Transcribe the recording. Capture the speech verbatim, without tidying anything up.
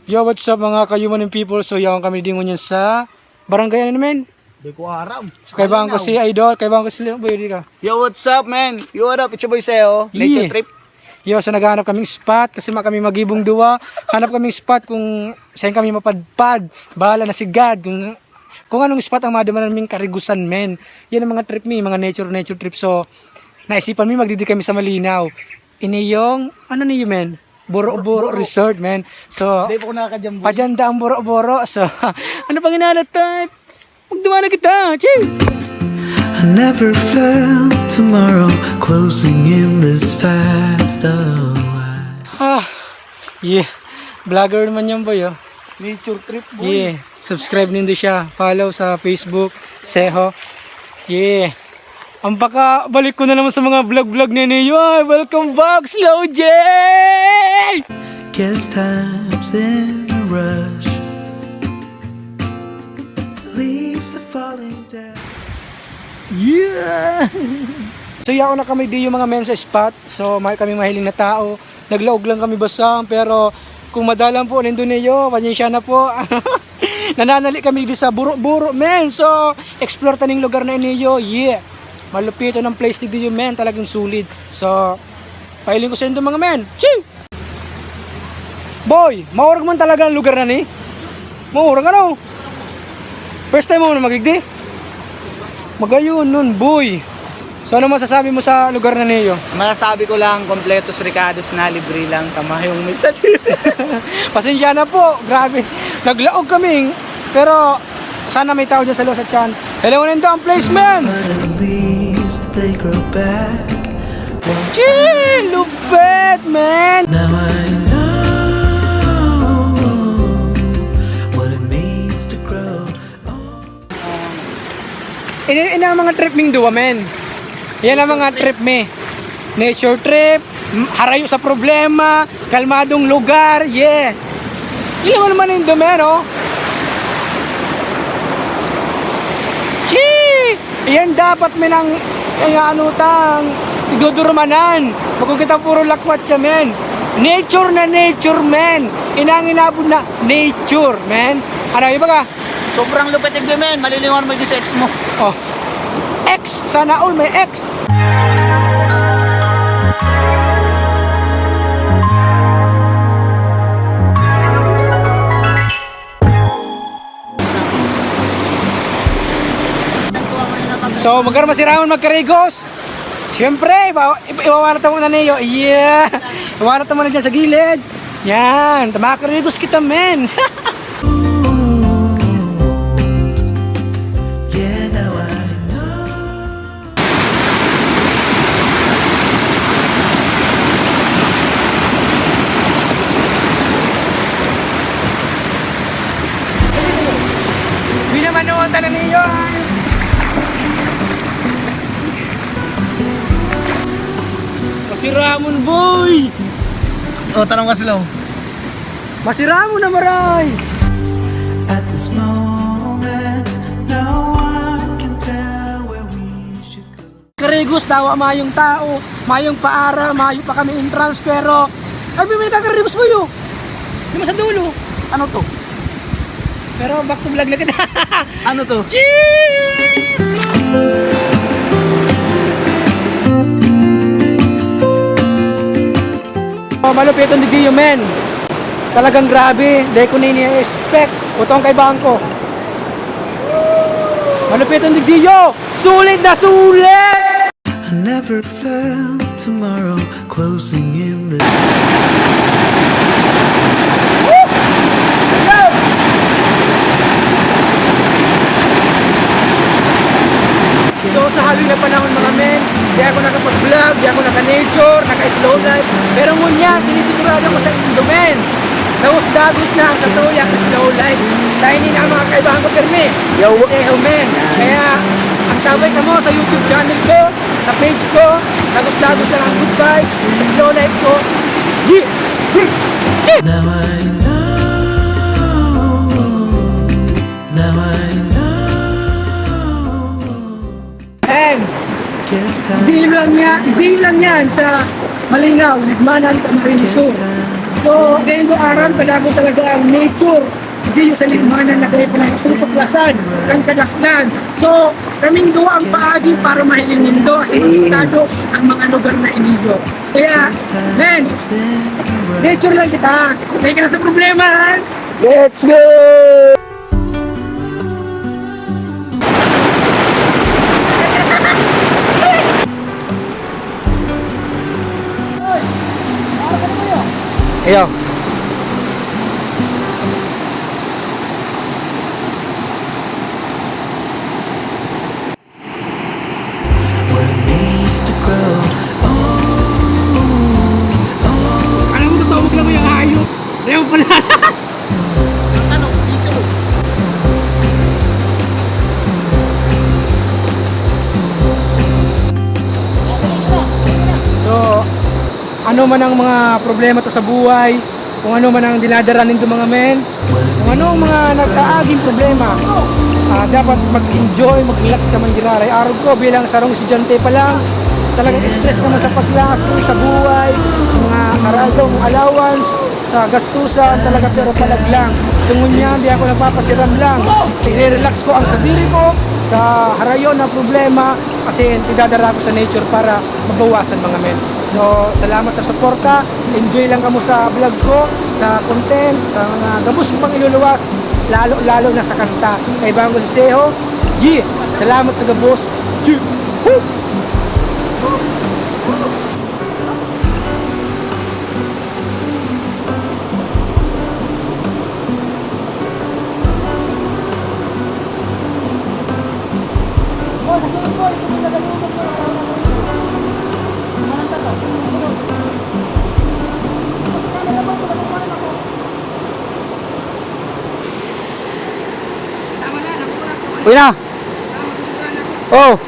Yo, what's up, mga kayumaning people? So, yaon kami dingon yan sa barangay, ano, men? Di ko aram. So, kaibahan ko si Idol, kaibahan ko si Leo Boy, di ka? Yo, what's up, man? Yo, what up? It's your boy Seo. Nature Yeah. Trip. Yo, so naghahanap kaming spot kasi ma kami magibong duwa. Hanap kaming spot kung saan kami mapadpad. Bahala na si God kung, kung anong spot ang maduman naming karigusan, men. Yan ang mga trip mi, mga nature, nature trip. So, naisipan mi, magdidi kami sa Malinaw. Ini yung, ano niyo, men? Buro-buro Buro-buro. Resort, men. So, Di pa ko nakakadyan, boy. Pajanda ang buro-buro. So, ano pang inalat, type? Magduman na kita. Chee! I never felt tomorrow closing in this fast. Oh, I Ah, yeah. Vlogger naman yan, boy, oh. Nature trip, boy. Yeah. Subscribe nindo siya. Follow sa Facebook, Seho. Yeah. Ang baka, balik ko na naman sa mga vlog-vlog ni Neo. Ay, welcome back, Slow J! Guess time's in a rush. Leaves are falling down. Yeah! So, yaon na kami diyo, mga men, sa spot. So, may kami mahiling na tao. Naglaog lang kami basang, pero kung madalan po nindo niyo, pasensya na po. Nananali kami di sa buro-buro, men. So, explore taning lugar na iniyo. Yeah. Malupit ang place ni diyo, men. Talagang solid. So, pahiling ko sa indo, mga men. Chee! Boy, maurag man talaga ang lugar na ni? Maurag, ano? First time mo na magigdi? Magayon nun, boy. So, ano masasabi mo sa lugar na niyo? Masasabi ko lang, kompletos rekados na, libre lang, kamayong may sali. Pasensya na po, grabe. Naglaog kami, pero sana may tao dyan sa loob sa tiyan. Hello, nandito ang place, man! But at least they grow back. Chee! Lupet, man! Now I know what it means to grow. Ini, ini ang mga trip ming duwa, men. Yan ang mga trip mi. Nature trip, m-, harayo sa problema, kalmadong lugar, yeah. Ilang naman yung dumen, oh. Chee! Iyan dapat, men, ang, ang ano tang, idudurmanan. Bakong kita puro lakwat siya, men. Nature na nature, men. Inang inabot na nature, men. Ano, iba ka? Sobrang lupit, igdi, men. Malilingon mo, igdi, sa ex mo. Oh. X! Sana all may X! So, magkano masiramon magkarigos? Siyempre, iwa-, iwawalat mo na niyo. Yeah! Iwawalat mo na dyan sa gilid. Yan, tumakarigos kita, men. Yeah, now I know. Binamanuan ta na niyo. Masiramon, boy! O, tanong ka, Slow. Masiramon na, maray! At this moment, no one can tell where we should go. Karigos, dawa mayong tao, mayong paara, mayo pa kami entrance, pero ay, may, may kakarigos mo yun. Di mo sa dulo. Ano to? Pero back to vlog na kita. Ano to? Cheese! Oh, malupit ang video, men. Talagang grabe. Di ko na ini-expect. Utong kay bangko. Malupit ang video. Sulit na sulit! I never felt tomorrow closing in the So, sa halong na panahon, mga men, di ako nakapag-vlog, di ako naka-nature, naka-slow life. Pero ngunyan, sinisigurado ko sa indo, men, dagos-dagos na ang satuya sa slow life. Tayo ni na mga kaibahan ko, pirmi. Yo, wa- Kasi, oh, men, kaya ang tabay kamo sa YouTube channel ko, sa page ko, dagos-dagos lang ang good vibes, sa slow life ko. Yeah! Now I know, now I know. And Guess time. Di lang niya, di lang yan sa Malingaw, Libmanan, Camarines Sur. Guess time. So, dahil do aram, kadagko talaga ang nature. Hindi yung sa lingwanan na kayo pinagtutuklasan, kan kadaklan. So, kaming duwa ang paagi para mahiling nindo sa ibang estado ang mga lugar na iniyo. Kaya, men, nature lang kita. Tayo ka na sa problema, ha? Let's go! Iyo. Alam mo, totoo, maglamoy ang hayop. Ayaw pala. So, ano man ang mga problema ta sa buhay, kung ano man ang dinadara nindo, mga men, kung ano ang mga nagkaaging problema, ah, dapat mag-enjoy, mag-relax ka man giraray. Arog ko, bilang sarong estudyante pa lang, talagang stress ka man sa pagklase, sa buhay, sa mga saradong allowance, sa gastusan, talaga, pero palag lang. So, ngunyan, di ako nagpapasiram lang. Nire-relax ko ang sadiri ko sa harayo na problema kasi idadara ko sa nature para mabawasan, mga men. So, salamat sa suporta. Enjoy lang kamo sa vlog ko, sa content, sa mga gabos ko pang iluluwas, lalo-lalo na sa kanta. Kaibahan ko si Seho. Yeah! Salamat sa gabos. Yeah! Woo! Uy na. Oh.